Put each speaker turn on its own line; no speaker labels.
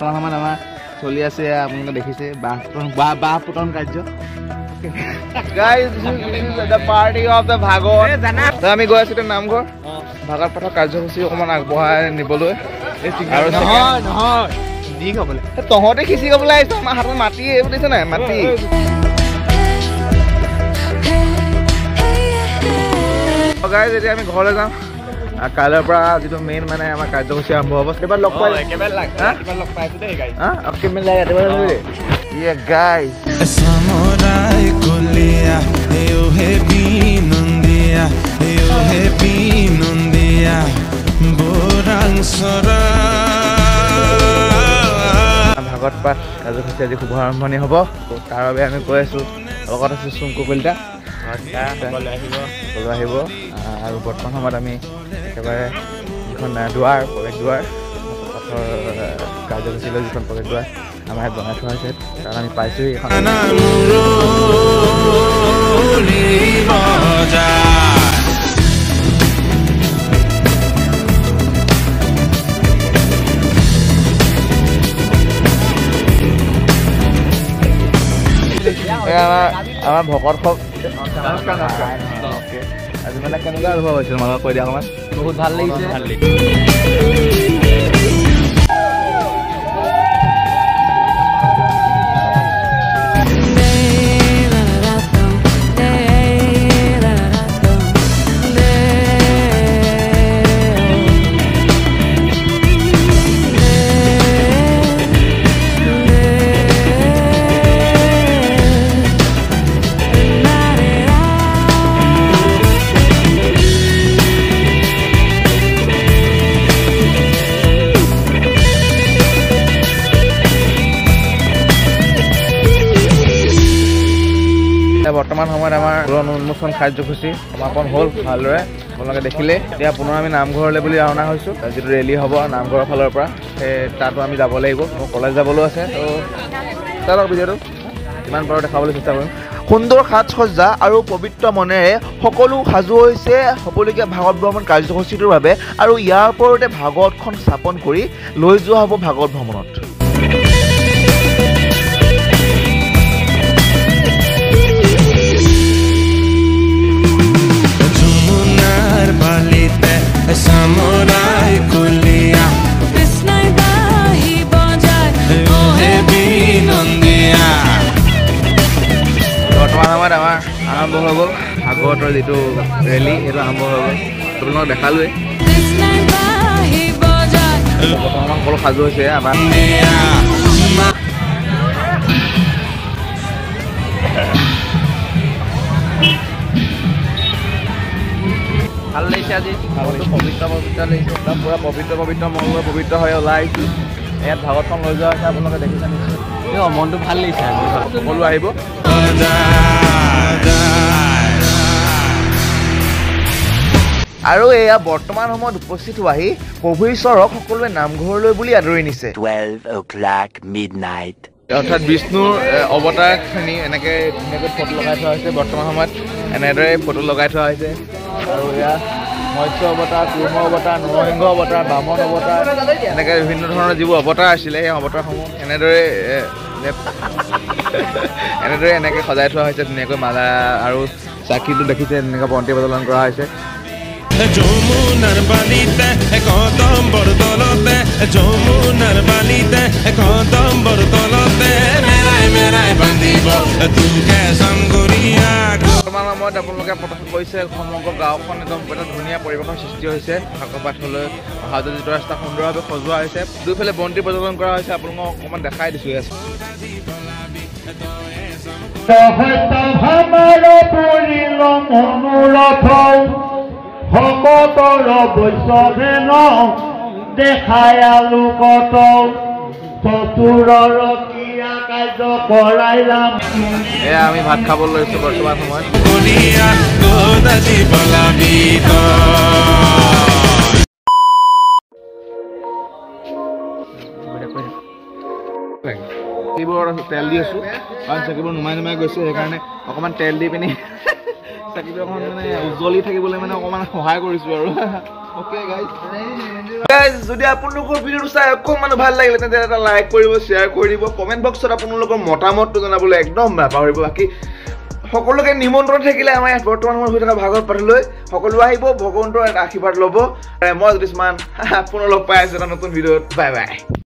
বৰ্তমান সময়ত আমাৰ চলি আছে, আপোনালোকে দেখিছে বাঁহ পোতন কাৰ্য। Guys, this is the party of the Bhagavat. আমি গৈ আছো নামঘৰ ভাগৱত পাঠৰ কাৰ্যসূচী অকণমান আগবঢ়াই নিবলৈ। আৰু তহঁতে খিচি খাবলৈ আহিছ, আমাৰ হাতত মাটি এইবোৰ দিছে নাই মাটি। গাইজ, এতিয়া আমি ঘৰলৈ যাম। কাইলৈৰ পৰা যিটো মেইন মানে আমাৰ কাৰ্যসূচী আৰম্ভ হ'ব। এবাৰ লগ পাই ভাগৱত পাঠ কাৰ্যসূচী আজি শুভাৰম্ভণি হ'ব, তাৰ বাবে আমি গৈ আছোঁ। লগত আছোঁ চুংকু কলিতা, সকলো আহিব। আৰু বৰ্তমান সময়ত আমি একেবাৰে যিখন দুৱাৰ, প্ৰৱেশ দুৱাৰ, পাঠৰ কাৰ্যসূচীলৈ যিখন প্ৰৱেশ দুৱাৰ আমাৰ ইয়াত বনাই থোৱা হৈছে, তাত আমি পাইছোঁহি। এখন আমাৰ ভকত সব। নমস্কাৰ নমস্কাৰ। আজি মানে কেনেকুৱা অনুভৱ হৈছিল তোমালোকক কৈ দিয়া অকণমান?
বহুত ভাল লাগিছে। ভাল লাগিছে।
বৰ্তমান সময়ত আমাৰ তোৰণ উন্মোচন কাৰ্যসূচী সমাপন হ'ল ভালদৰে, আপোনালোকে দেখিলে। এতিয়া পুনৰ আমি নামঘৰলৈ বুলি ৰাওনা হৈছোঁ। যিটো ৰেলী হ'ব নামঘৰৰ ফালৰ পৰা, সেই তাতো আমি যাব লাগিব। মোৰ কলেজ যাবলৈও আছে। ত' চাওক ভিডিঅ'টো, যিমান পাৰোঁ দেখাবলৈ চেষ্টা কৰিম।
সুন্দৰ সাজসজ্জা আৰু পবিত্ৰ মনেৰে সকলো সাজু হৈছে হ'বলগীয়া ভাগৱত ভ্ৰমণ কাৰ্যসূচীটোৰ বাবে। আৰু ইয়াৰ ওপৰতে ভাগৱতখন স্থাপন কৰি লৈ যোৱা হ'ব ভাগৱত ভ্ৰমণত।
বৰ্তমান সময়ত আমাৰ আৰম্ভ হৈ গ'ল ভাগৱতৰ যিটো ৰেলী, সেইটো আৰম্ভ হৈ গ'ল। আপোনালোকক দেখালোৱেই। বৰ্তমান সকলো সাজু হৈছে আমাৰ।
ভাল লাগিছে আজি, পবিত্ৰ পবিত্ৰ লাগিছে,
একদম পূৰা পবিত্ৰ পবিত্ৰ মন লৈ পবিত্ৰ হৈ ওলাই আহিছোঁ। ইয়াত ভাগৱতখন লৈ যোৱা হৈছে, আপোনালোকে দেখিছে নিশ্চয়।
মনটো ভাল লাগিছে আজি,
সকলো আহিব।
আৰু এয়া বৰ্তমান সময়ত উপস্থিত হোৱাহি প্ৰভু ঈশ্বৰক সকলোৱে নামঘৰলৈ বুলি আদৰি নিছে।
12 o'clock midnight.
অৰ্থাৎ বিষ্ণুৰ অৱতাৰখিনি এনেকৈ ধুনীয়াকৈ ফটো লগাই থোৱা হৈছে। বৰ্তমান সময়ত এনেদৰে ফটো লগাই থোৱা হৈছে। আৰু এয়া মৎস্য অৱতাৰ, কুৰ্ম অৱতাৰ, নৰসিংহ অৱতাৰ, বামন অৱতাৰ, এনেকৈ বিভিন্ন ধৰণৰ যিবোৰ অৱতাৰ আছিলে সেই অৱতাৰসমূহ এনেদৰে এনেদৰে এনেকৈ সজাই থোৱা হৈছে ধুনীয়াকৈ। মালা আৰু চাকিটো দেখিছে, এনেকৈ বন্তি প্ৰজ্বলন কৰা হৈছে।
যমুনাৰ বালিতে কদম্বৰ তলতে, যমুনাৰ বালিতে কদম্বৰ তলতে, মেৰাই মেৰাই বান্ধিব তোকে চামগুৰিয়া।
বৰ্তমান সময়ত আপোনালোকে প্ৰত্যক্ষ কৰিছে সমগ্ৰ গাঁওখন একদম এটা ধুনীয়া পৰিৱেশৰ সৃষ্টি হৈছে। ভাগৱত পাঠলৈ অহা যোৱা যিটো ৰাস্তা সুন্দৰভাৱে সজোৱা হৈছে, দুইফালে বন্তি প্ৰজ্বলন কৰা হৈছে। আপোনালোকক অকণমান দেখাই দিছোঁ।
ভকতৰ বৈষ্ণৱেন দেখাই আলোকত চতুৰৰ ক্ৰিয়া কাৰ্য কৰাইলাম।
এয়া আমি ভাত খাব লৈছোঁ বৰ্তমান সময়ত। চাকিবোৰ তেল দি আছোঁ, কাৰণ চাকিবোৰ নুমাই নুমাই গৈছে, সেইকাৰণে অকণমান তেল দি পিনি চাকিটো অকণমান মানে উজ্বলি থাকিবলৈ মানে অকণমান সহায় কৰিছোঁ আৰু। অ'কে গাইজ, যদি আপোনালোকৰ ভিডিঅ'টো চাই অকণমান ভাল লাগিলে তেন্তে এটা লাইক কৰিব, শ্বেয়াৰ কৰি দিব, কমেণ্ট বক্সত আপোনালোকৰ মতামতটো জনাবলৈ একদম নাপাহৰিব। বাকী সকলোকে নিমন্ত্ৰণ থাকিলে আমাৰ ইয়াত বৰ্তমান সময়ত হৈ থকা ভাগৱত পাঠলৈ সকলো আহিব, ভগৱন্তৰ এটা আশীৰ্বাদ ল'ব। মই জ্যোতিষ্মান পুনৰ লগ পাই আছোঁ এটা নতুন ভিডিঅ'ত। Bye bye.